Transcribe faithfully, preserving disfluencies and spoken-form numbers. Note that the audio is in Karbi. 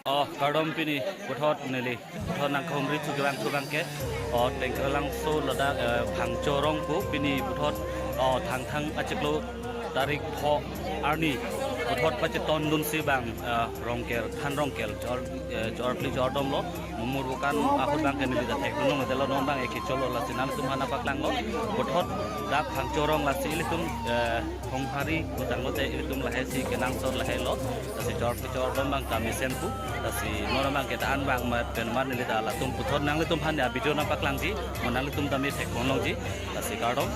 Oh, kardom pini puthot neli. Puthot nangkahumri thu kevang thu abangke. Oh, Tengkerlangso ladak, eh, Phangcho arong pu pini puthot, oh, Thangthang achiklo tarik pho arni puthot pachetondunsi bang, eh, Rongker, Than Rongker, chor, eh, chorkli chordom lo, mumur bukan ahut abangke neli ta theklong, delo non abang eke cholo lasi nanglitum aphan nangpaklanglo. Puthot dak Phangcho arong lasi ilitum, eh, Honghari putanglote ilitum lahai si kenangsot lahai lo. Lasi chor kechor abang kami sempu. Lasi non abangke ta-an abang mat pen mat neli ta latum puthot nanglitum aphan ya video nangpaklangji. Mo nanglitum tame thekponlongji. Lasi kardom.